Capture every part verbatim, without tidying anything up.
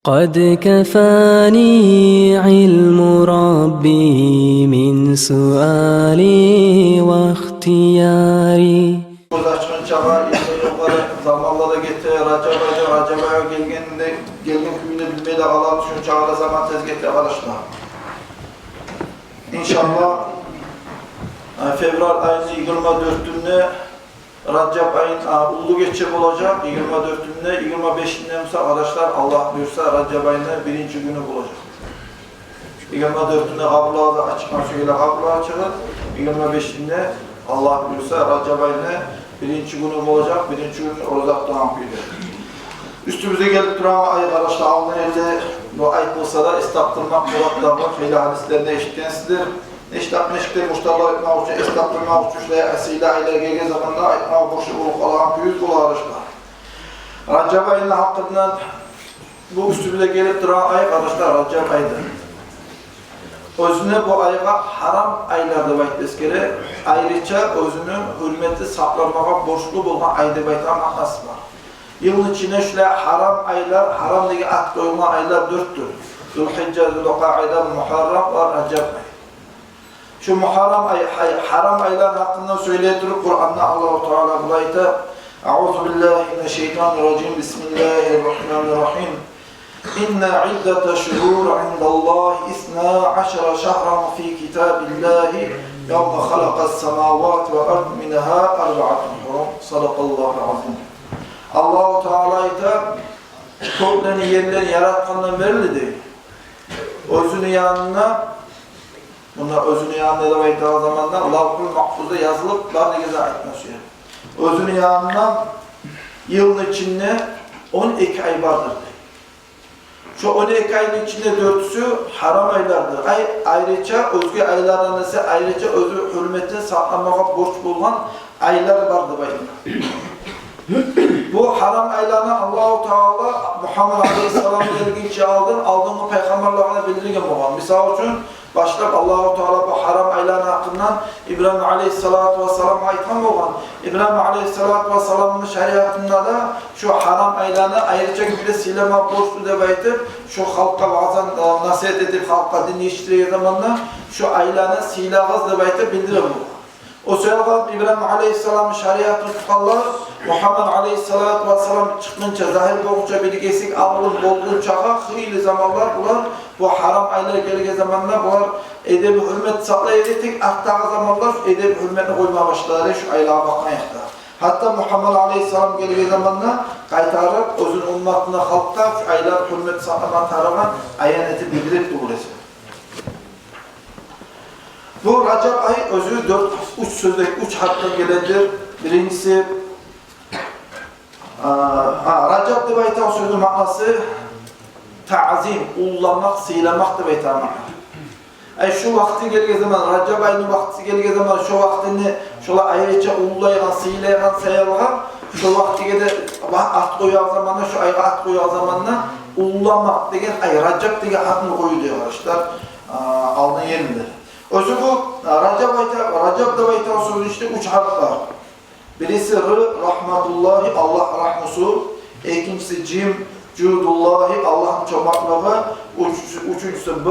قد كفاني علم ربي من سؤالي واختياري. Гёз ачгъынчагъа, юкъары заманлар да гете, Ражаб айда, Ражаб айгъа гелгенде, гелген кюйюн де билмей де къаламыз, шунчагъа да заман тез гете, къардашлар. Иншаллагь, э, февраль айны йигирма дёртюнде Ражаб айны, а, уллу гече болажакъ, йигирма дёртюнде, йигирма бешинде буса, къардашлар, Аллагь буюрса, Ражаб айны биринчи гюню болажакъ. Йигирма дёртюнде къабурлагъа ачыкъгъан сюелер къабурлагъа чыгъып, йигирма бешинде, Аллагь буюрса, Ражаб айны биринчи гюню болажакъ, биринчи гюню ораза тутагъан кюйде. Уьстюбюзге гелип турагъан ай, къардашлар, алдын элде бу ай болса да, эс тапдырмакъ мурат да бар, хыйлы гьадислерин эшитгенсиздир. Нечик, нечик де муштарлар этмек учун, эс тапдырмакъ учун, шулай асил айлар гелген заманда айтмагъа борчлу болуп къалагъан кюйюбюз бола, къардашлар. Ражаб айны гьакъындан, бу уьстюбюзге гелип турагъан ай, къардашлар, Ражаб айдыр. Оьзюне бу айгъа гьарам айлар деп айтып эсгере, айрыча оьзюню гьюрметин сакъламагъа борчлу болгъан ай деп айтагъан маънасы бар. Йылны ичинде шулай гьарам айлар, гьарам деген ат къоюлгъан айлар дёртдюр: Зулгьижжа, Зулкъаида, Мугьаррам ва Ражаб ай. Шу Мугьаррам ай, ай, гьарам айлар гьакъында сёйлей туруп, Къуранда Аллагьу Таала булай айта: أعوذ بالله من الشيطان الرجيم. بسم الله الرحمن الرحيم. إن عدة الشهور عند الله اثنا عشر شهرا في كتاب الله يوم خلق السماوات والأرض منها أربعة حرم. صدق الله العظيم. Аллагьу Таала айта: кёклени, ерлени яратгъандан берли, дей, оьзюню янында, мунда оьзюню янында деп айтагъан заманда Лавгьул Магьфузда язылып бар деген зат айтма сюе. Оьзюню янында йылны ичинде он эки ай бардыр, дей. Шо он эки айны ичинде дёртюсю гьарам айлардыр. Ай, айрыча оьзге айлардан эсе айрыча оьзю гьюрметин сакъламагъа борч болгъан айлар бар деп айта. Бу гьарам айланы Аллагьу Таала Мугьаммад алейгьиссалам гелгинче алдын алдынгъы пайхаммарлагъа да билдирген болгъан. Мисал учун, башлап Аллагьу Таала бу гьарам айланы гьакъындан Ибрагьим алейгьиссалату вассаламгъа айтгъан болгъан. Ибрагьим алейгьиссалату вассаламны шариатында да шо гьарам айланы айрыча кюйде сыйлама борчлу деп айтып, шо халкъгъа ваъза, э, насигьат этип, халкъгъа дин етишдирген заманда шо айланы сыйлагъыз деп айтып билдирген болгъан. О саялгъа Ибрагьим алейгьиссаламны шариатын тутгъанлар, Мугьаммад алейгьиссалату вассалам чыкъгъынча, загьир болгъунча, бир гесек алдын болгъунчагъа хыйлы заманлар булар, бу гьарам айлар гелген заманда булар эдеби гьюрмет сакълай эди, тек артдагъы заманлар эдеби гьюрметни къойма башлады шу айлагъа бакъгъан якъда. Гьатта Мугьаммад алейгьиссалам гелген заманда къайтарып оьзюню умматына, халкъгъа шу айлар гьюрмет сакълама тарыгъын аян этип билдирип тура эсе. Бу Ражаб ай оьзю дёрт, уьч сёзден, уьч гьарпдан геледир. Биринчиси, а, а, Ражаб деп айтагъан сёзню маънасы таъзим, уллуламакъ, сыйламакъ деп айтагъан маъна. Ай, шу вакъти гелген заман, Ражаб айны вакъти гелген заман, шу вакътини шолай айрыча уллулайгъан, сыйлайгъан саялгъа, шу вакътиге де ат къоягъан заманда, шу айгъа ат къоягъан заманда уллуламакъ деген, ай, Ражаб деген атны къою дей, къардашлар, а, алдын еринде. Оьзю бу, а, Ражаб айта, Ражаб деп айтагъан сёзню ичинде уьч гьарп бар. Бириси Р, рагьматуллагьи, Аллагь рагьмусу. Экинчиси Жим, жудуллагьи, Аллагьны чомартлыгъы. Уьчюнчюсю, уьчюнчюсю Б,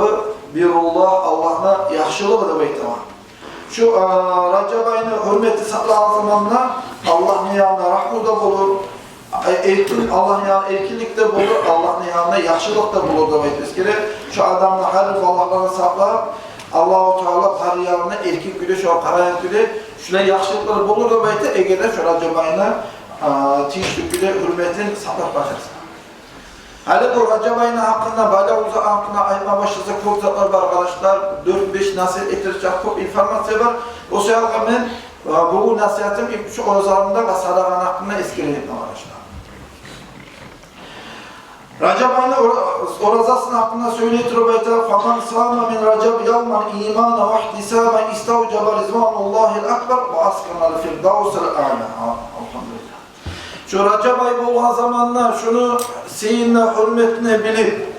бирруллагь, Аллагьны яхшылыгъы деп айтагъан. Шу, а, Ражаб айны гьюрметин сакълагъан заманда Аллагьны янында рагьму да болур, а, эркин, Аллагьны янында эркинлик де болур, Аллагьны янында яхшылыкъ да болур деп айтып эсгере. Шу адамны гьар бир балагьлардан сакълап, Аллагьу Таала гьар янына эркин кюйде, шогъар къарайгъан кюйде, шулай яхшылыкълар болур деп айта, эгер де шу Ражаб айны, а, тийишли кюйде гьюрметин сакълап бажарса. Гьали бу Ражаб айны гьакъында, байлавлу зат гьакъында айтма башласа, кёп затлар бар, къардашлар. Дёрт-беш насигьат этежек кёп информация бар. О саялгъа мен, а, бу насигьатым шу оразаларында ва садагъаны гьакъында эсгерейим, къардашлар. Ражаб айны ора-, оразасыны гьакъында сёйлей туруп айта: فمن صام من رجب يوما إيمانا واحتسابا استوجب رضوان الله الأكبر وأسكنه الفردوس الأعلى. Алгьамдулиллагь. Шу Ражаб ай болгъан заманда шуну сыйын, гьюрметин билип,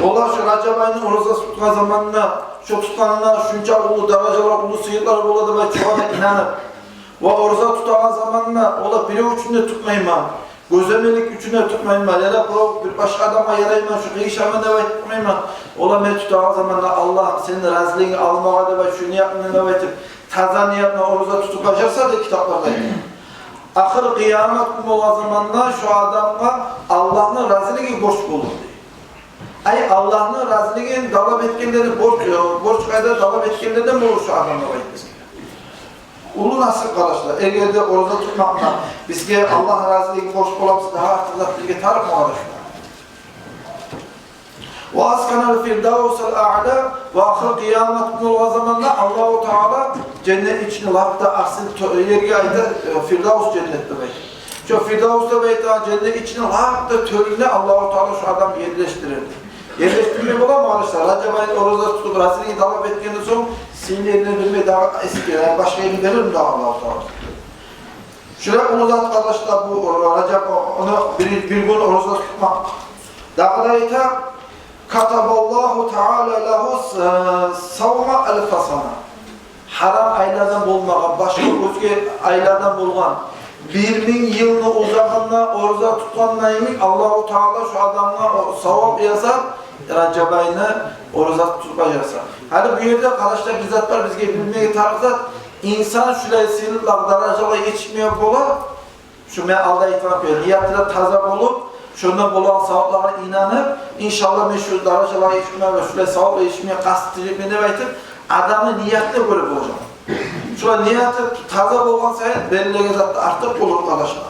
олар шу Ражаб айны оразасын тутгъан заманда, шу тутгъанына шунча уллу даражалар, уллу сыйлыкълар бола деп айтып, шогъар инанып, ва ораза тутагъан заманда олар бирев учун да тутмайман, Гёземелик учун да тутмайман, яда биров бир башгъа адамгъа ярайман, шу къыйышаман деп айтып тутмайман. Олар мен тутагъан заманда, Аллагьым, сени разилигинг алмагъа деп айтып, шу ниятны деп айтып, таза ниятны ораза тутуп бажарса деп китапларда айта. Ахыр къыямат гюн болгъан заманда шу адамгъа Аллагьны разилиги борч болур дей. Ай, Аллагьны разилигин талап этгенлерден, борч, э, борч къайда талап этгенлерден болур шу адам деп айтып. Уллу насип, къардашлар. Эгер де ораза тутмакъ булан бизге Аллагьны разилиги борч бола буса, дагъы артыкъ зат бизге тарыкъмы, къардашлар? Ва асканал фирдавсал аъла, ва ахыр къыямат гюн болгъан заманда Аллагьу Таала женнет ичине лап да асил то-, ерге айта, э, Фирдавс женнет деп айта. Шо Фирдавс деп айтагъан женнет ичине лап да тёрюнде Аллагьу Таала шу адамны ерлешдирер. Ерлешдирмей боламы, къардашлар? Ражаб айны ораза тутуп, разилигин талап этгенден сонг, сыйлы ерине бермей, дагъы эсге, э, башгъа ерине берерми дагъы Аллагьу Таала? Шулай уллу зат, къардашлар, бу Ражаб, ону бир, бир гюн ораза тутмакъ. Дагъы да айта: «Катабаллагьу таала лагьу с-, савма алфи сана». Гьарам айлардан болмагъан, башгъа оьзге айлардан болгъан бир минг йылны узагъында ораза тутгъанда йимик Аллагьу Таала шу адамгъа о савап язар, Ражаб айны ораза тутуп бажарса. Гьали бу ерде, къардашлар, бир зат бар, бизге билмеге тарыкъ зат. Инсан шулай сыйлыкълагъа, даражалагъа етишмеге бола. Шу мен алда айтгъан кюйде, нияты да таза болуп, шондан болагъан саваплагъа инанып, иншаллагь, мен шу даражалагъа етишмеге, шулай саваплагъа етишмеге къаст этежекмен деп айтып, адамны ниятына гёре болажакъ. Шулай нияты таза болгъан сайын берилеген зат да артыкъ болур, къардашлар.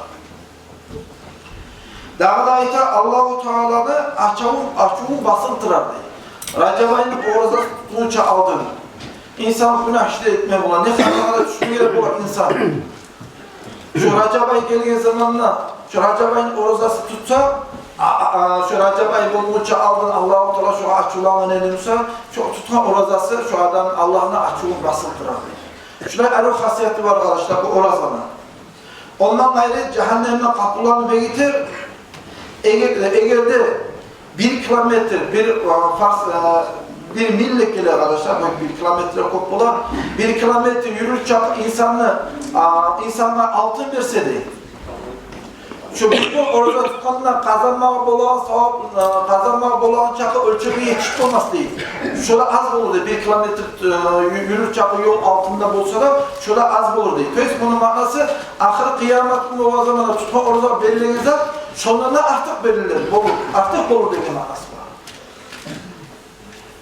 Дагъы да айта, Аллагьу Тааланы ачувун, ачувун басылтырар дей. Ражаб айны ораза тутгъунча алдын инсан гюнагь иш де этме бола, не хатагъа да тюшмеге бола инсан. Шу Ражаб ай гелген заманда, шу Ражаб айны оразасын тутса, а, а, а, шу Ражаб ай болгъунча алдын Аллагьу Таала шогъар ачувлангъан эди буса, шу тутгъан оразасы шу адамны, Аллагьны ачувун басылтырар дей. Шулай арив хасияты бар, къардашлар, бу оразаны. Ондан къайры жагьаннемни къапуларын бегитер. Эгер, эгер де бир километр, бир, а, фарс, а, бир миль деп геле, къардашлар, бу бир километр кёп бола. Бир километр юрюр чакъы инсанны, а, инсангъа алтын берсе де, шу бир гюн ораза тутгъанда къазанмагъа болагъан савап, а, къазанмагъа болагъан чакъы оьлчевге етишип болмас дей. Шо да аз болур дей, бир километр, а, ю-, юрюр чакъы ёл алтын да болса да, шо да аз болур дей. То есть муну маънасы, ахыр къыямат гюн болгъан заманда тутгъан оразагъа берилеген зат шондан да артыкъ берилер, болур, артыкъ болур деген маънасы бар.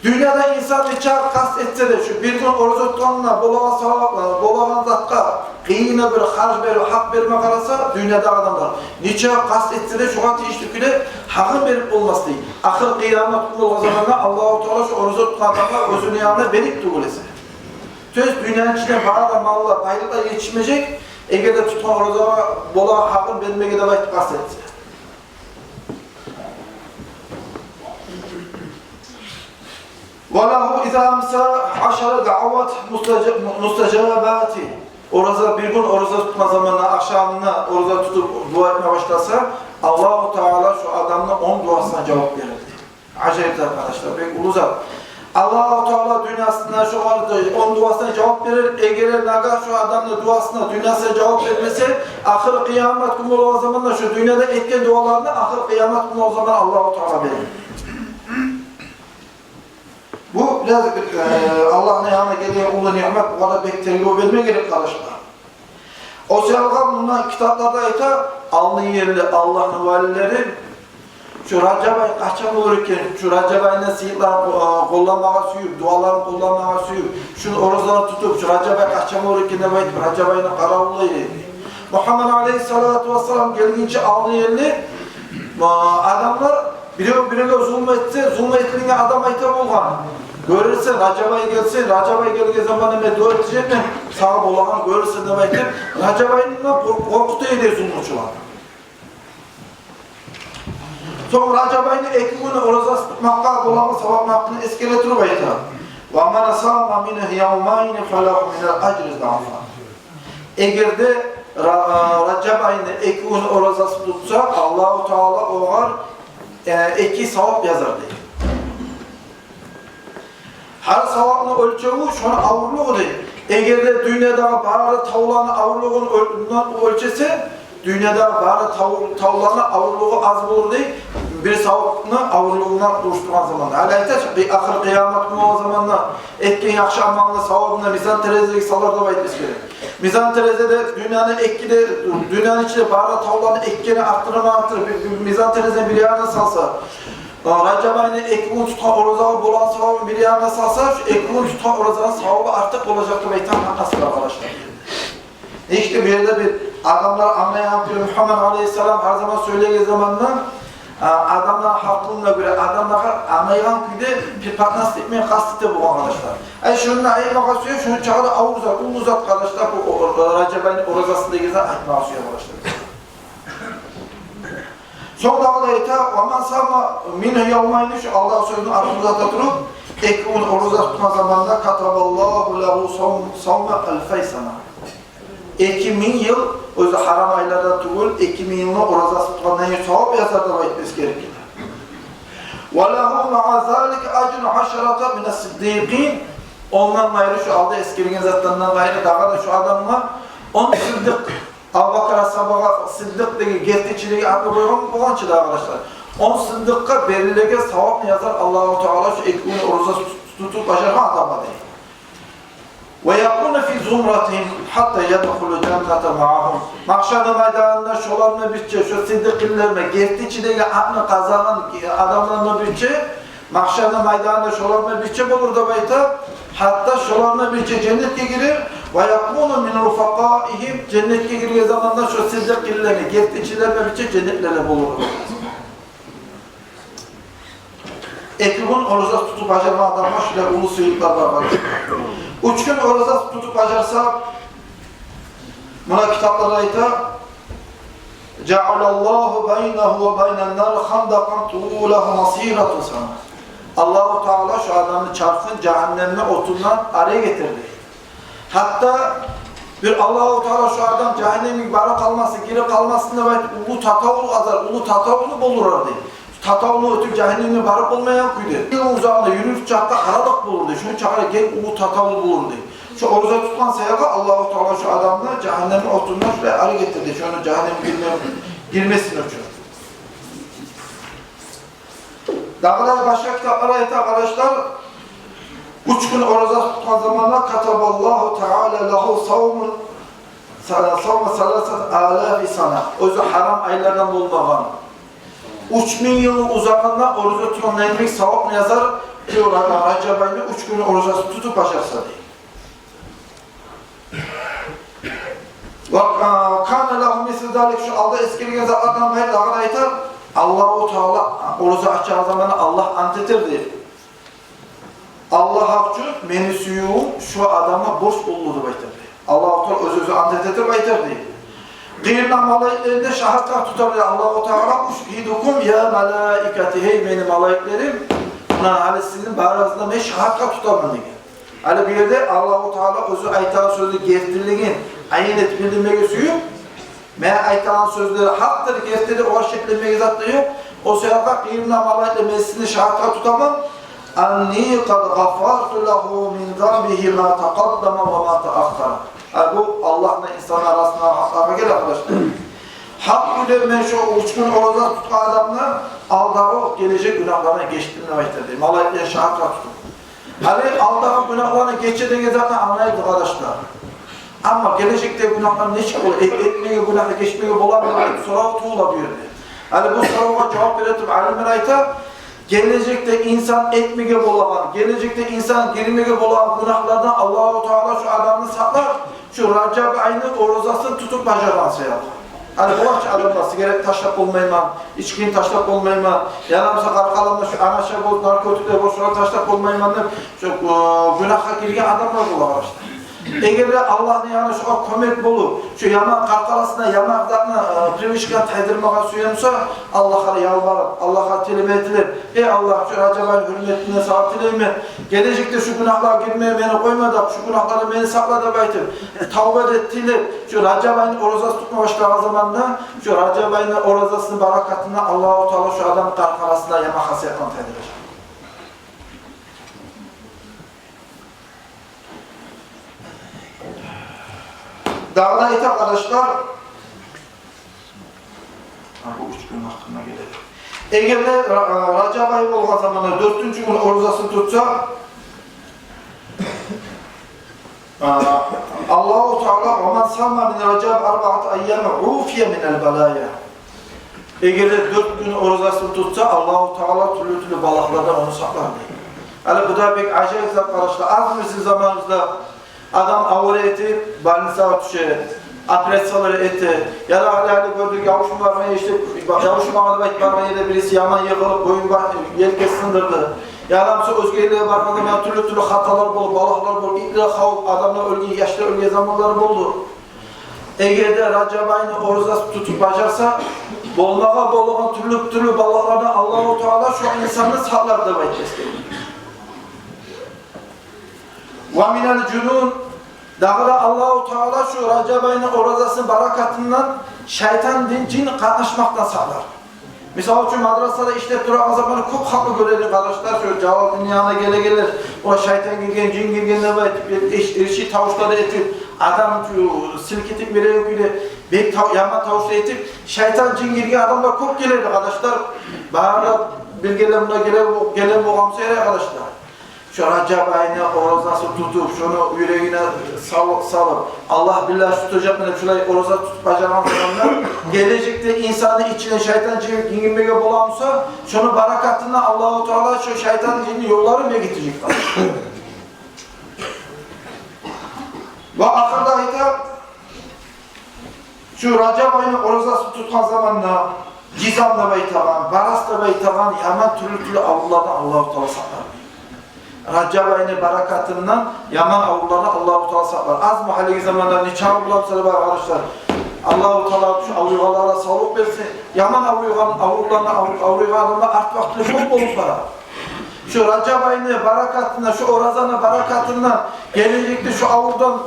Дюньяда инсан нечакъы къаст этсе де, шу бир гюн ораза тутгъанда болагъан савап, болагъан затгъа къыйына бир харж берип, гьакъ берме къараса, дюньядагъы адамлар нечакъы къаст этсе де, шогъар тийишли кюйде гьакъын берип болмас дей. Ахыр къыямат гюн болгъан заманда Аллагьу Таала шу ораза тутгъан адамгъа оьзюню янына берип тюгюл эсе. То есть дюньяны ичинде бары да маллар, байлыкълар етишмежек, эгер де тутгъан оразагъа болагъан гьакъын бермеге деп айтып къаст этсе. Ва лагьу иза амса ашара даъават мустажа-, мустажабати. Ораза, бир гюн ораза тутма заманда, ахшамына ораза тутуп дуа этме башласа, Аллагьу Таала шу адамны он дуасына жавап берер. Ажайып зат, къардашлар, бек уллу зат. Аллагьу Таала дюньясында шогъар да он дуасына жавап берер, эгер нагагь шу адамны дуасына дюньясында жавап бермесе, ахыр къыямат гюн болгъан заманда шу дюньяда этген дуаларына ахыр къыямат гюн болгъан заманда Аллагьу Таала берер. Бу бираз, э, Аллагьны янындан гелген уллу ниъмат, бугъар да бек тергев берме герек, къардашлар. О саялгъа мунда китапларда айта, алды ерли Аллагьны валилери, шу Ражаб ай къачан болур экен, шу Ражаб айны сыйларын къо-, къолламагъа сююп, дуаларын къолламагъа сююп, шуну оразаларын тутуп, шу Ражаб ай къачан болур экен деп айтып, Ражаб айны къаравуллай эди. Мугьаммад алейгьиссалату вассалам гелгинче алды ерли, а, адамлар бирев биревге зулму этсе, зулму этилинген адам айта болгъан: «Гёрерсен, Ражаб ай гелсин, Ражаб ай гелген заманда мен дуа этежекмен, сагъа болагъанны гёрерсен», — деп айтып, Ражаб айны къор-, къоркъута эди зулмучуланы. Сонг Ражаб айны эки гюн оразасын тутмакъгъа болагъан савапны гьакъында эсгере туруп айта: «Ва ман сама мингьу явмайни фалагьу минал ажри зиъфан». Эгер де Ра-, Ражаб айны эки гюн оразасын тутса, Аллагьу Таала огъар, э, эки савап язар дей. Гьар савапны оьлчевю шону авурлугъу дей. Эгер де дюньядагъы бары тавланы авурлугъун оьл-, мундан оьлчесе, Дюньяда бары тав-, тавланы авурлугъу аз болур дей, бир савапны авурлугъуна урушдургъан заманда. Гьали айта чы, къи-, ахыр къыямат гюн болгъан заманда этген яхшы амалны савабын мизан терезеге салар деп айтмас герек. Мизан терезеде дюньяны эки де, дюньяны ичинде бары тавланы эккени арттырып, арттырып, бир, бир мизан терезени бир янына салса, а, Ражаб айны эки гюн тутгъан оразагъа болгъан савабын бир янына салса, шу эки гюн тутгъан оразаны савабы артыкъ болажакъ деп айтагъан манасы бар, къардашлар. Иште бу ерде бир адамлар англайгъан кюйде, Мугьаммат алейгьиссалам гьар заман сёйлеген заманда, а, адамлар гьакъылына гёре, адамлар англайгъан кюйде бир патнас этмеге къаст эте болгъан, къардашлар. Ай, шуну айтмагъа сюе, шуну чакъы да авур зат, уллу зат, къардашлар, бу, о, о, Ражаб айны оразасы деген зат айтмагъа сюе, къардашлар. Сонг дагъы да айта: «Ва ман сама мингьу явмайни», шу алдагъы сёзню артын узата туруп, эки гюн ораза тутгъан заманда, «катабаллагьу лагьу савм-, савма алфай сана». Эки минг йыл, оьзю гьарам айлардан тюгюл, эки минг йылны оразасын тутгъандан савап язар деп айтмас герек эди. «Ва лагьу маъа залика ажру ашарата мина сиддикъин». Ондан къайры, шу алда эсгерген затлардан къайры, дагъы да шу адамгъа он сиддикъ, Абубакар асгьабагъа сиддикъ деген гертичилиги атны къойгъан болгъан чы дагъы, къардашлар. Он сиддикъгъа берилеген савапны язар Аллагьу Таала шу эки гюн ораза тутуп бажаргъан адамгъа дей. «Ва якуну фи зумратигьим гьатта ядхулал жанната маъагьум». Магьшарны майданында шоларны бирче, шо сиддикъинлерни, гертичилиги атны къазангъан адамланы бирче, магьшарны майданында шоларны бирче болур деп айта, гьатта шоларны бирче женнетге гирер, «ва якуну мин руфакъаигьим», женнетге гирген заманда шо сиддикъинлени, гертичилени бирче женнетлерде болур. Эки гюн ораза тутуп бажаргъан адамгъа шулай уллу сыйлыкълар бар, къардашлар. Уьч гюн ораза тутуп бажарса, муна китапларда айта: «Жаалаллагьу байнагьу ва байнан нари хандакъан тулагьу масирату сана». Аллагьу Таала шу адамны чархын жагьаннемни отундан арек этер дей. Гьатта бир Аллагьу Таала шу адам жагьаннемге барып къалмасын, гирип къалмасын деп айтып, уллу татавул къазар, уллу татавул болдурар дей. Татавулну оьтюп жагьаннемге барып болмайгъан кюйде. Йыл узагъында юрюр чакъда аралыкъ болур дей. Шону чакъы генг уллу татавул болур дей. Шу ораза тутгъан саялы Аллагьу Таала шу адамны жагьаннемни отундан шулай арек этер дей. Шону жагьаннемге гирме-, гирмесин учун. Дагъы да башгъа китаплар айта, къардашлар, уьч гюн ораза тутгъан заманда, «катабаллагьу таала лагьу савмун, са-, савма саласат алафи сана». Оьзю гьарам айлардан болмагъан уьч минг йылны узагъында ораза тутгъан йимик савапны язар, шу Ра-, Ражаб айны уьч гюн оразасын тутуп бажарса дей. «Ва, а, кана лагьу мислу залик», шу алда эсгерген затлардан къайры дагъы да айтар, Аллагьу Таала ораза ачагъан заманда Аллагь ант этер дей. Аллагь гьакъ учун, мени сюювюм шу адамгъа борч болду деп айтар дей. Аллагьу Таала оьз-оьзю ант этип айтар дей. Къыйырдан малайиклерин де шагьатгъа тутар дей Аллагьу Таала: «Ушгьидукум я малаикати», гьей мени малайиклерим, муна гьали сизин барыгъызны да мен шагьатгъа тутаман деген. Гьали бу ерде Аллагьу Таала оьзю айтагъан сёзню гертилигин аян этип билдирмеге сююп, мен айтагъан сёзлер гьакъдыр, гертидир, огъар шекленмеге зат да ёкъ. О саялы къыйырдан малайиклер: «Мен сизин шагьатгъа тутаман. Анни къад гъафарту лагьу мин занбигьи ма такъаддама ва ма тааххара». Гьа, бу Аллагьны инсанны арасында гьакълагъа геле, къардашлар. Гьакъ кюйде мен шу уьч гюн ораза тутгъан адамны алдагъы, гележек гюнагьларын гечдим деп айтар дей. Малайиклер шагьатгъа тутуп. Гьали алдагъы гюнагьларын гече деген затны англайбыз, къардашлар. Амма гележекдеги гюнагьлар нечик бола? Э-, этмеген гюнагьны гечмеге боламы деп сорав тувула бу ерде. Гьали бу соравгъа жавап бере туруп, алимлер айта, гележекде инсан этмеге болагъан, гележекде инсан гирмеге болагъан гюнагьлардан Аллагьу Таала шу адамны сакълар, шу Ражаб айны оразасын тутуп бажаргъан саялы. Гьали бола чы адамлар: «Сигарет ташлап болмайман, ичкини ташлап болмайман, яна буса къаркъарам да шу анаша болуп, наркотиклер болуп, шулар ташлап болмайман», – деп, шу, э, гюнагьгъа гирген адамлар бола, къардашлар. Эгер де Аллагьны янындан шугъар кёмек болуп, шу яман къаркъарасына, яман затны, э, привычканы тайдырмагъа сюе буса, Аллагьгъа ялбарып, Аллагьгъа тилеме тилеп: «Эй Аллагь, шу Ражаб айны гьюрметинден сагъа тилеймен, гележекде шу гюнагьлагъа гирмеге мени къойма да, шу гюнагьлардан мени сакъла», – деп айтып, тавба деп тилеп, шу Ражаб айны оразасын тутма башлагъан заманда, шу Ражаб айны оразасыны баракатындан Аллагьу Таала шу адамны къаркъарасына яман хасиятланы тайдыражакъ. Дагъы да айта, къардашлар, Бу уьч гюн гьакъында геледи. Эгер де Ра-, Ражаб ай болгъан заманда дёртюнчю гюн оразасын тутса, а, Аллагьу Таала: «Ва ман сама мин Ражаб арбаата айяма уфия минал балая». Эгер де дёрт гюн оразасын тутса, Аллагьу Таала тюрлю-тюрлю балагьлардан ону сакълар дей. Гьали бу да бек ажайып зат, къардашлар. Азмы бизин заманыбызда адам авруй этип, больницагъа тюше, операциялар эте, яда гьали-гьали гёрдюк, ябушма баргъан ерде, ябушмагъа деп айтып баргъан ерде бириси яман йыгъылып, боюн ба-, елкесин сындырды. Яда буса оьзге ерлеге баргъан заман тюрлю-тюрлю хаталар болуп, балагьлар болуп, итлер хавуп, адамлар оьлген, яшлар оьлген заманлар болду. Эгер де Ражаб айны оразасын тутуп бажарса, болмагъа болагъан тюрлю-тюрлю балагьлардан Аллагьу Таала шо инсанны сакълар деп айтып эсгерген. Ва минал жунун, дагъы да Аллагьу Таала шо Ражаб айны оразасыны баракатындан шайтан, жин, жин къатнашмакъдан сакълар. Мисал учун, мадрасада ишлеп турагъан заманда кёп халкъны гёрербиз, къардашлар, шо Жалалдинни янына геле-геле, о шайтан гирген, жин гирген деп айтып, эрши тавушлар этип, адам шу силкинтип береген кюйде, бек тав-, яман тавушлар этип, шайтан, жин гирген адамлар кёп геледи, къардашлар. Бары да бир геле, муна геле, геле болгъан буса ярай, къардашлар. Шо Ражаб айны оразасын тутуп, шону юрегине сал-, салып, Аллагь, биллагь, тутажакъман деп шулай ораза тутуп бажаргъан заманда, гележекде инсанны ичине шайтан, жин гирмеге бола буса, шону баракатындан Аллагьу Таала шо шайтан, жинни ёлларын бегитежек. Ва ахырда айта, шо Ражаб айны оразасын тутгъан заманда жизам деп айтагъан, барас деп айтагъан яман тюрлю-тюрлю аврулардан Аллагьу Таала сакълар. Ражаб айны баракатындан яман аврулардан Аллагьу Таала сакълар. Азмы гьалиги заманда нечакъы бола буса да бар, къардашлар. Аллагьу Таала шо авруйгъанлагъа савлукъ берсин. Яман авруйгъан, аврулардан авру-, авруйгъан адамлар арт вакътиде кёп болуп бара. Шо Ражаб айны баракатындан, шо оразаны баракатындан гележекде шо аврудан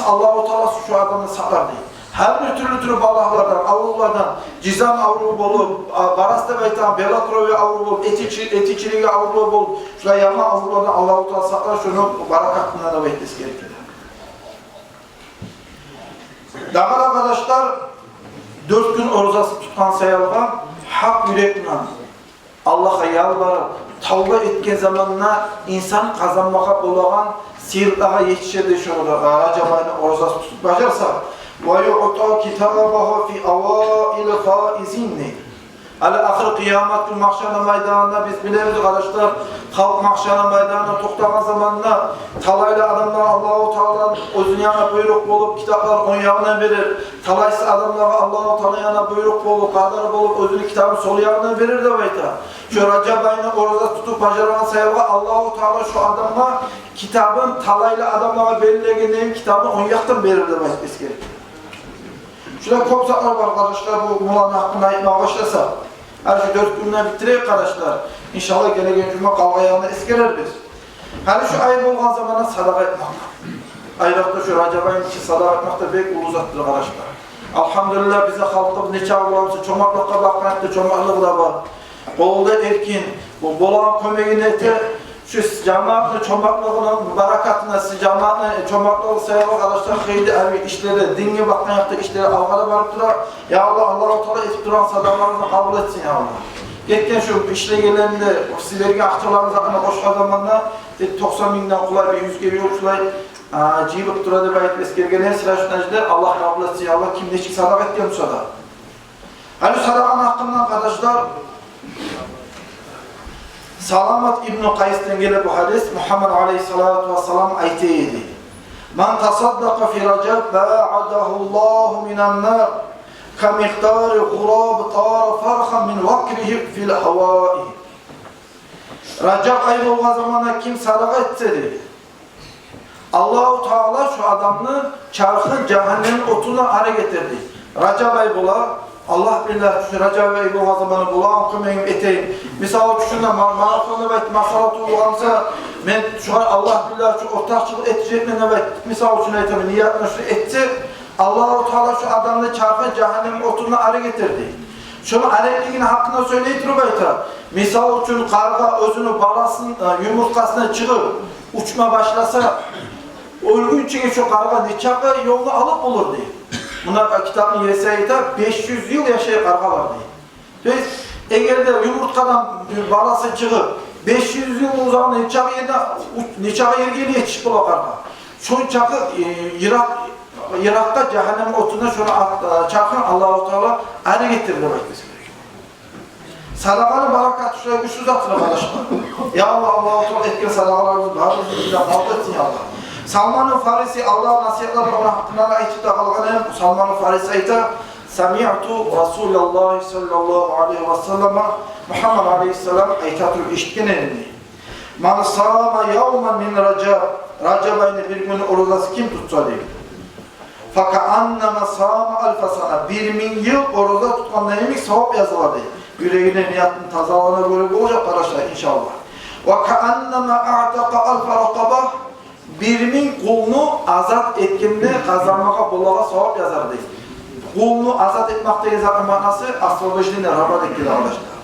Аллагьу Таала шо адамны сакълар дей. Гьар бир тюрлю-тюрлю балагьлардан, аврулардан, жизам авруву болуп, а, барас деп айтагъан белокровие авруву болуп, эти чи-, эти чириген авруву болуп, шулай яман аврулардан Аллагьу Таала сакълар шону баракатындан деп айтып эсгерген. Дагъы да, къардашлар, дёрт гюн оразасын тутгъан саялгъа гьакъ юрек булан Аллагьгъа ялбарып, тавба этген заманда инсан къазанмагъа болагъан сыйлыкълагъа етишер дей шо Ражаб айны оразасын тутуп бажарса. «Ва юъта китабагьу фи аваили фаизин» дей. Гьали ахыр къыямат гюн магьшар майданында биз билебиз, къардашлар, халкъ магьшар майданында токътагъан заманда талайлы адамлагъа Аллагьу Таала оьзюню янындан буйрукъ болуп, китаплар онг ягъындан берер. Талайсыз адамлагъа Аллагьу Таала янындан буйрукъ болуп, къадар болуп, оьзюню китабын сол ягъындан берер деп айта. Шо Ражаб айны ораза тутуп бажаргъан саялгъа Аллагьу Таала шо адамгъа китабын, талайлы адамлагъа берилегендей китабын онг якъдан берер деп айтып эсгерген. Шулай кёп затлар бар, къардашлар, бу муланы гьакъында айтмагъа башласа. Гьали шу дёрт гюнден битдирейик, къардашлар. Иншаллагь, гелеген жума къалгъан ягъын эсгерербиз. Гьали шу ай болгъан заманда садагъа этмек. Айрокъда шу Ражаб айны ичи садагъа этмек де бек уллу затдыр, къардашлар. Алгьамдулиллагь, бизин халкъыбыз нечакъы бола буса чомартлыкъгъа бакъгъан да, чомартлыгъы да бар. Къолу да эркин, бу болагъан кёмегин эте. Шу жамаатны чомартлыгъыны баракатына, сиз жамаатны чомартлыгъы саялы, къардашлар, хыйлы ари ишлери, динге бакъгъан якъда ишлери алгъа да барып тура. Я Аллагь, Аллагьу Таала этип турагъан садагъаларыгъызны къабул этсин, я Аллагь. Гетген шу ишлегенлеринде, сиз берген акъчаларыгъызны гьакъына къошгъан заманда, бир токъсан мингден къолай, бир юзге ювукъ шулай, а, жыйылып тура деп айтып эсгерген эди Сиражутдин гьажи де. Аллагь къабул этсин, я Аллагь, ким нечик садагъа этген буса да. Гьали садагъаны гьакъындан, къардашлар, Саламат ибну Къайсдан геле бу гьадис, Мугьаммад алайгьиссалату вассалам айта эди: «Ман тасаддакъа фи Ражаб баъадагьу Аллагьу минан нар, ка микъдари гъурабин тара фархан мин вакригьи фил гьаваи». Ражаб ай болгъан заманда ким садагъа этсе дей, Аллагьу Таала шо адамны чархын жагьаннемни отундан арек этер дей. Ражаб ай бола, Аллагь, биллагь, шу Ражаб ай болгъан заманда болагъан кёмегим этейим. Мисал учун, шунда ма-, марафон деп айтып масъала тувулгъан буса, мен шугъар, Аллагь, биллагь, шу ортакъчылыкъ этежекмен деп айтып, мисал учун айтаман, ниятны шу этсе, Аллагьу Таала шо адамны чархын жагьаннем отундан арек этер дей. Шону ареклигини гьакъында сёйлей туруп айта. Мисал учун, къаргъа оьзюню баласын, э, юмурткъасына чыгъып учма башласа, оьлгюнчеге шо къаргъа нечакъы ёлну алып болур дей. Муна китапны еси айта, беш юз йыл яшай къаргъалар дей. Биз, эгер де юмурткъадан бир баласы чыгъып, беш юз йыл узагъына нечакъы ерде, нечакъы ерге етишип бола къаргъа, шончакъы, э, йыракъ, йыракъгъа, жагьаннем отундан шону ат-, э, чархын Аллагьу Таала ари гетирер деп айтмасы герек. Садагъаны баракаты шулай гючлю затдыр, къардашлар. Я Аллагь, Аллагьу Таала этген садагъаларыбызны барыбызны да къабул этсин, я Аллагь. Салманул Фариси, Аллагь насигьатлар ону гьакъында да айтып да къалгъан эдим, Салманул Фариси айта: «Самиъту Расулаллагьи саллаллагьу алайгьи ва саллама, Мугьаммад алайгьиссалам айта туруп эшитген эдим. Ман сама явман мин Ражаб, Ражаб айны бир гюню оразасын ким тутса, – дей, – факааннама сама алфа сана, бир минг йыл ораза тутгъанда йимик савап языла», – дей. Юрегине, ниятыны тазалыгъына гёре болажакъ, къардашлар, иншаллагь. «Ва кааннама аътакъа алфа ракъаба, бир минг къулну азат этгенде къазанмагъа болагъан савап язар», – дей. Къулну азат этмек деген затны маънасы освобождение раба деп геле, къардашлар.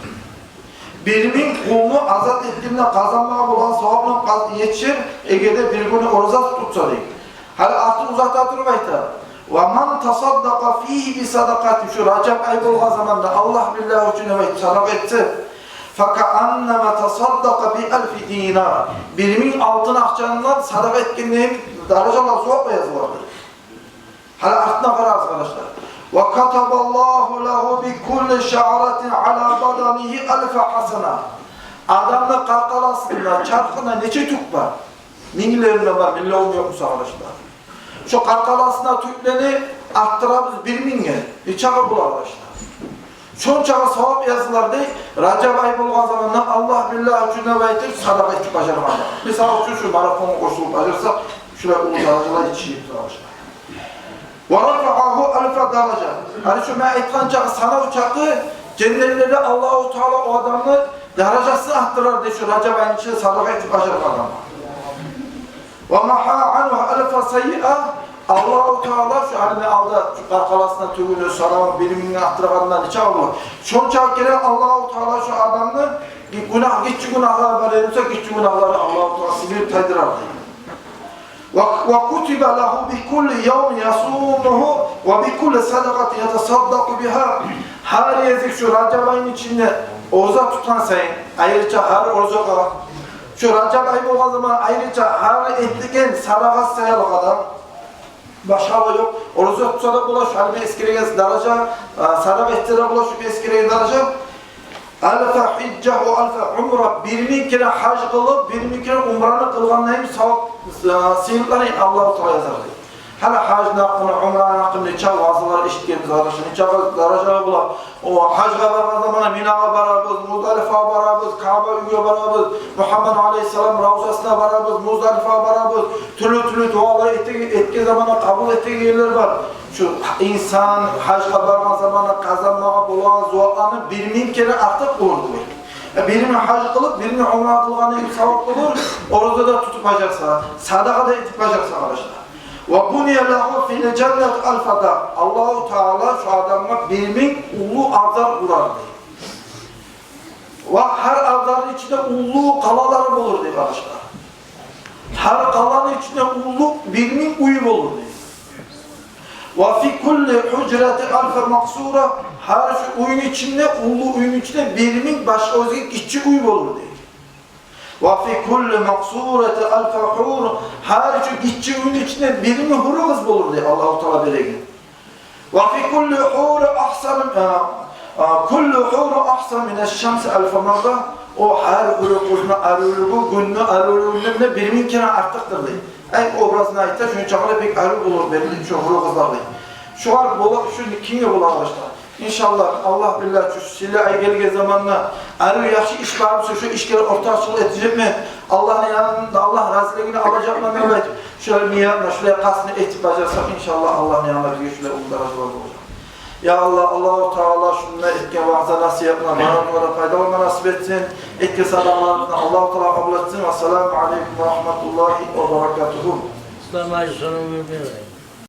Бир минг къулну азат этгенде къазанмагъа болагъан савапны къаз-, етишир, эгер де бир гюню ораза тутса, дей. Гьали артын узата туруп айта: «Ва ман тасаддакъа фигьи би садакъатин», шу Ражаб ай болгъан заманда Аллагь биллагь учун деп айтып садакъа этсе, «факааннама тасаддакъа би алфи динар, бир минг алтын акъчадан садакъа этгендей даражалар, савап язылар», – дей. Гьали артына къарагъыз, къардашлар. «Ва катабаллагьу лагьу би кулли шаъратин ала баданигьи алфа гьасана». Адамны къаркъарасында, чархында нече тюк бар? Минглеринде бар, миллион ёкъ буса, къардашлар. Шо къаркъарасына тюклени арттырабыз бир мингге. Нечакъы бола, къардашлар? Шончакъы савап язылар, дей, Ражаб ай болгъан заманда Аллагь биллагь учун деп айтып садакъа этип бажаргъан. Мисал учун, шу марафонгъа къошулуп бажарсакъ, шулай уллу даражалар етишир, къардашлар. «Ва рафаъагьу алфа даража». Гьали шу мен айтгъан чакъы, санав чакъы женнетлерде Аллагьу Таала о адамны даражасын арттырар, дей, шу Ражаб айны ичинде садакъа этип бажаргъан адам. «Ва магьа ангьу алфа саййиа». Аллагьу Таала шу гьалине алда шу къаркъарасына тюгюню, санавун бир мингге арттыргъанда нечакъы бола, шончакъы керен Аллагьу Таала шу адамны гюнагь, гиччи гюнагьлары бар эди буса, гиччи гюнагьларын Аллагьу Таала сибирип тайдырар, дей. «Ва, ва кутиба лагьу би кулли явмин ясумугьу ва би кулли садакъатин ятасаддакъу бигьа». Гьар гезик шу Ражаб айны ичинде ораза тутгъан сайын, айрыча гьар оразагъа, шу Ражаб ай болгъан заман айрыча гьар этген садакъасы саялы адам, башгъа да ёкъ. Ораза тутса да бола шу гьали мен эсгереген даража, а, садакъа этсе де бола шу мен эсгереген даража. «Алфа гьижжа ва алфа умра», бир минг керен гьаж къылып, бир минг керен умраны къылгъандай савап, э, сыйлыкъланы Аллагьу Таала язар, дей. Гьали гьажны гьакъында, умраны гьакъында нече ваъзалар эшитгенбиз, къардашлар, нече даража бола. О гьажгъа баргъан заманда Минагъа барабыз, Муздалифагъа барабыз, Каъба уьйге барабыз, Мугьаммад алайгьиссалам равзасына барабыз, Муздалифагъа барабыз. Тюрлю-тюрлю дуалар этеген, этген заманда къабул этеген ерлер бар. Шу инсан гьажгъа баргъан заманда къазанмагъа болагъан савапланы бир минг керен артыкъ болур, дей. Э, бирини гьаж къылып, бирини умра къылгъаны йимик савап болур, ораза да тутуп бажарса, садакъа да этип бажарса, къардашлар. «Ва буния лагьу фил жаннати алфа дар». Аллагьу Таала шу адамгъа бир минг уллу абзар къурар, дей. Ва гьар абзарны ичинде уллу къалалары болур, дей, къардашлар. Гьар къаланы ичинде уллу бир минг уьй болур, дей. «Ва фи кулли гьужрати алфа макъсура», гьар шу уьйню ичинде, уллу уьйню ичинде бир минг башгъа оьзге гиччи уьй болур, дей. «Ва фи кулли макъсурати алфа гьур», гьар шу гиччи уьйню ичинде бир минг гьуру къыз болур, дей, Аллагьу Таала береген. «Ва фи кулли гьури агьсани, а, а, кулли гьури агьсани мина шамси алфа марра». О гьар гьуру къызны аривлюгю гюнню аривлюгюнден де бир минг керен артыкъдыр, дей. Ай, образын айта, шунчакъы бек арив болур, берли шу гьуру къызлар, дей. Шулар бола, шу кимге бола, къардашлар? Иншаллагь, Аллагь биллагь, шу сыйлы ай гелген заманда арив яхшы иш бар буса, шу ишге ортакъчылыкъ этежекмен. Аллагьны янында Аллагь разилигин алажакъман деп айтып, шулай ниятны, шулай къастны этип бажарсакъ, иншаллагь, Аллагьны янында бизге шулай уллу даражалар болажакъ. Я Аллагь, Аллагьу Таала шунда этген ваъза-насигьатдан барыбызгъа да пайдаланма насип этсин. Этген садагъаларыбызны Аллагьу Таала къабул этсин. Ассаламу алейкум ва рагьматуллагьи ва баракатугьу. Ислам гьажи, сонг бермей.